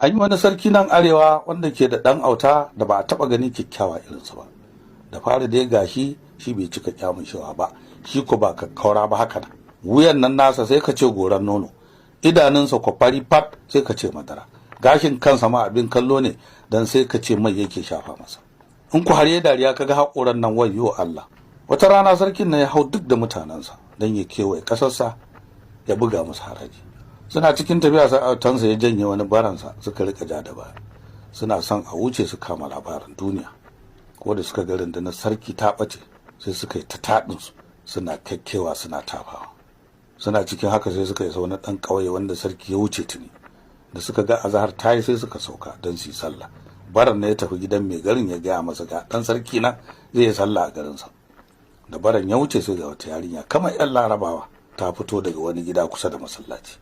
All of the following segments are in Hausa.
An yi wani sarki nan arewa wanda ke da ɗan auta da ba a taɓa ganin kyakkyawa irinsa ba. Da fari dai gashi shi bai cika kyamushewa ba, shi ko ba kakkaura ba haka nan. Wuyan nan nasa sai ka ce goran nono, idanunsa ko fari fat sai ka ce madara. Gashin kansa ma abin kallo ne dan sai ka ce mai yake shafa masa. In ku har ya dariya kaga haƙoran nan, wayyo Allah. Wata rana sarkin nan ya hau duk da mutanensa don ya kewaye ƙasarsa ya buga musu haraji. Suna cikin tafiya sai autansa ya janye wani baransa, suka rika ja da baya. Suna son a wuce su kama labarin duniya. Ko da suka ga rundunar sarki ta ɓace, sai suka yi ta taɗinsu, suna kyakkewa, suna tafawa. Suna cikin haka sai suka isa wani ɗan ƙauye wanda sarki ya wuce tuni. Da suka ga azahar ta yi sai suka sauka don su yi sallah. Baran ne ya tafi gidan mai garin ya gaya masa ga ɗan sarki nan zai yi sallah a garinsa. Da baran ya wuce sai ga wata yarinya kamar 'yan Larabawa ta fito daga wani gida kusa da masallaci.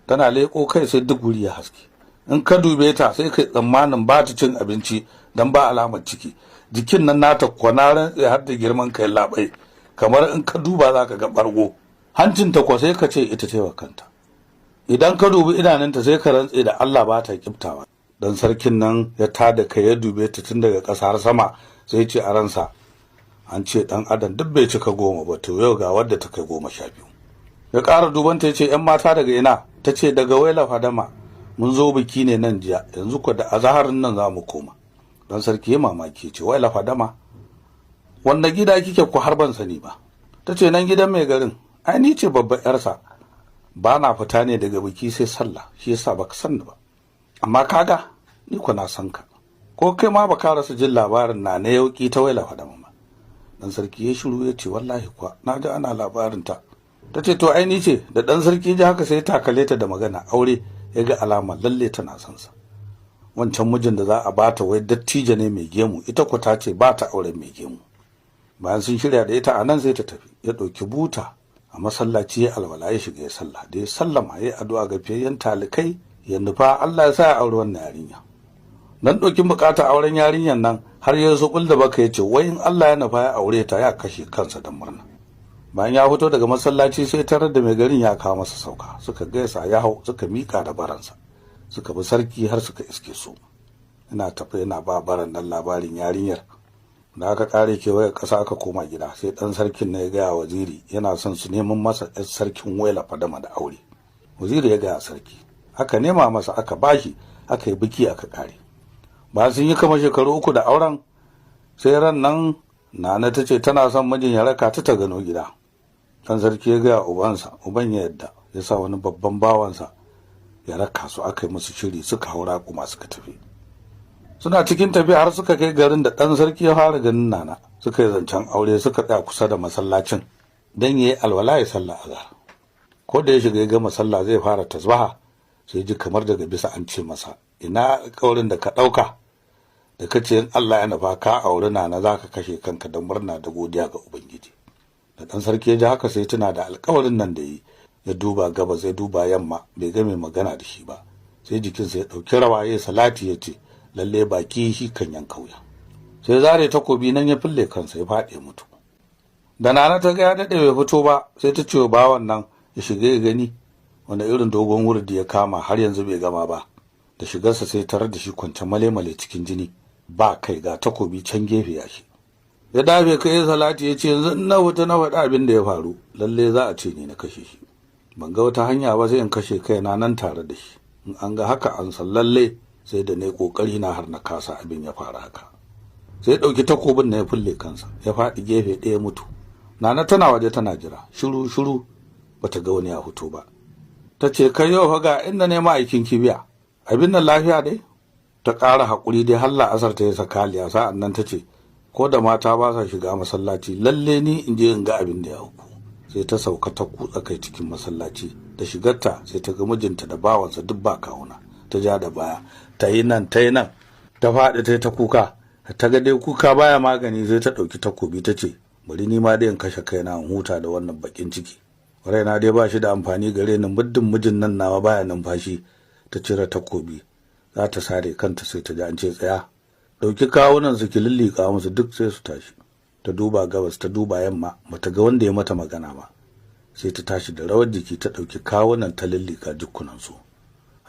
Tana leƙo kai sai duk wuri ya haske. In ka dube ta sai kai tsammanin ba ta cin abinci don ba alamar ciki. Jikin nan nata kwanaran tsaye har da girman kai labai, kamar in ka duba za ka ga ɓargo. Hancinta kwa sai ka ce ita ce wa kanta. Idan ka dubi idanunta sai ka rantse da Allah ba ta kiftawa. Dan sarkin nan ya tada kai ya dube ta tun daga ƙasa har sama, sai ce a ransa, an ce ɗan adam duk bai cika 10 ba, to yau ga wadda ta kai 12. Ya ƙara dubanta ya ce, 'yan mata daga ina? Ta ce, daga Waila Fadama, mun zo biki ne nan jiya, yanzu ko da azaharin nan za mu koma. Dan sarki ya mamaki, ce, Waila Fadama, wanda gida kike ku har ban sani ba? Ta ce, nan gidan mai garin, ai ni ce babbar yarsa, ba na fita ne daga biki sai sallah, shi yasa baka san ni ba, amma kaga ni ko na san ka, ko kai ma baka rasa jin labarin na na yauki ta Waila Fadama ba. Dan sarki ya shiru ya ce, wallahi kuwa na ji ana labarin ta. Ta ce, to ai ni ce. Da dan sarki ji haka sai takale ta da magana aure, ya ga alama lalle tana son sa. Wancan mijin da za a bata wai dattijo ne mai gemu, ita ko ta ce ba ta auren mai gemu. Bayan sun shirya da ita a nan sai ta tafi. Ya ɗauki buta a masallaci ya alwala ya shiga ya sallah. Da ya sallama ya addu'a ga fiyayyen talikai, ya nufa Allah ya sa ya aure wannan yarinya. Dan ɗaukin bukata auren yarinyar nan har ya zo da baka ya ce wai in Allah ya nufa ya aure ta ya kashe kansa da murna. Bayan ya fito daga masallaci sai tarar da mai garin ya kawo masa sauka. Suka gaisa, ya hau, suka mika da baransa, suka bi sarki har suka iske su. Ina tafi yana ba baran nan labarin yarinyar. Da aka kare kewaye ƙasa aka koma gida, sai ɗan sarkin na ya gaya waziri yana son su neman masa ɗan sarkin Waila Fadama da aure. Waziri ya gaya sarki, aka nema masa, aka bashi, aka yi biki aka kare. Bayan sun yi kama shekaru 3 da auren, sai ran nan Nana ta ce tana son mijin ya raka ta ta gano gida. Ɗan sarki ya gaya ubansa, uban ya yadda, ya sa wani babban bawansa ya raka su. Aka yi musu shiri suka haura kuma suka tafi. Suna cikin tafiya har suka kai garin da ɗan sarki ya fara ganin Nana, suka yi zancen aure. Suka tsaya kusa da masallacin don ya yi alwala ya sallah azhar. Ko da ya shiga ya gama sallah zai fara tasbaha, sai ji kamar daga bisa an ce masa, ina alƙawarin da ka ɗauka da ka ce in Allah ya nufa ka auri Nana za ka kashe kanka da murna da godiya ga Ubangiji? Da ɗan sarki ya ji haka sai tuna da alƙawarin nan da yi. Ya duba gabas, ya duba yamma, bai ga mai magana da shi ba. Sai jikinsa ya ɗauki rawa, ya salati, ya ce lalle baki shi kan yanka wuya. Sai zare takobi nan ya fille kansa, ya faɗi mutu. Da Nana ta ga ya daɗe bai fito ba, sai ta ce bawan nan ya shiga ya gani wanda irin dogon wurdi ya kama har yanzu bai gama ba. Da shigarsa sai tarar da shi kwance male-male cikin jini, ba kai, ga takobi can gefe ya shi. Ya dafe kai salati, ya ce yanzu in na fita na faɗi abin da ya faru, lalle za a ce ni na kashe shi. Ban ga wata hanya ba sai in kashe kaina nan tare da shi. In an ga haka an san lalle sai da na yi ƙoƙari na har na kasa abin ya fara haka. Sai ya ɗauki takobin na ya fulle kansa, ya faɗi gefe ɗaya mutu. Nana tana waje tana jira, shiru shiru bata ga wani ya fito ba. Ta ce, kai yau fa ga inda ne ma'aikin kibiya, abin nan lafiya dai? Ta ƙara haƙuri dai har la'asar ta yi sakaliya. Sa'an nan ta ce, ko da mata ba sa shiga masallaci, lalle ni in je in ga abin da ya auku. Sai ta sauka ta kutsa kai cikin masallaci. Da shigarta sai ta ga mijinta da bawansa duk ba kawuna. Ta ja da baya, ta yi nan, ta yi nan, ta faɗi ta yi ta kuka. Ta ga dai kuka baya magani, sai ta ɗauki takobi ta ce, bari ni ma dai in kashe kaina in huta da wannan bakin ciki. Raina dai ba shi da amfani gare ni muddin mijin nan nawa baya numfashi. Ta cire takobi za ta sare kanta, sai ta ji an ce, tsaya, ɗauki kawunan su ki lillika musu duk sai su tashi. Ta duba gabas, ta duba yamma, bata ga wanda ya mata magana ba. Sai ta tashi da rawar jiki ta ɗauki kawunan ta lillika jukkunan su.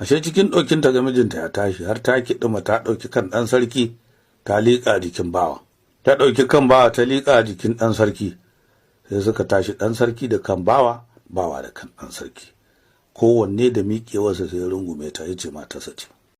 Ashe cikin ɗokinta ga mijinta ya tashi har ta kiɗima ta ɗauki kan ɗan sarki ta liƙa jikin bawa. Ta ɗauki kan bawa ta liƙa jikin ɗan sarki. Sai suka tashi ɗan sarki da kan bawa, bawa da kan ɗan sarki. Kowanne da miƙewarsa sai rungume ta, yace matarsa ce.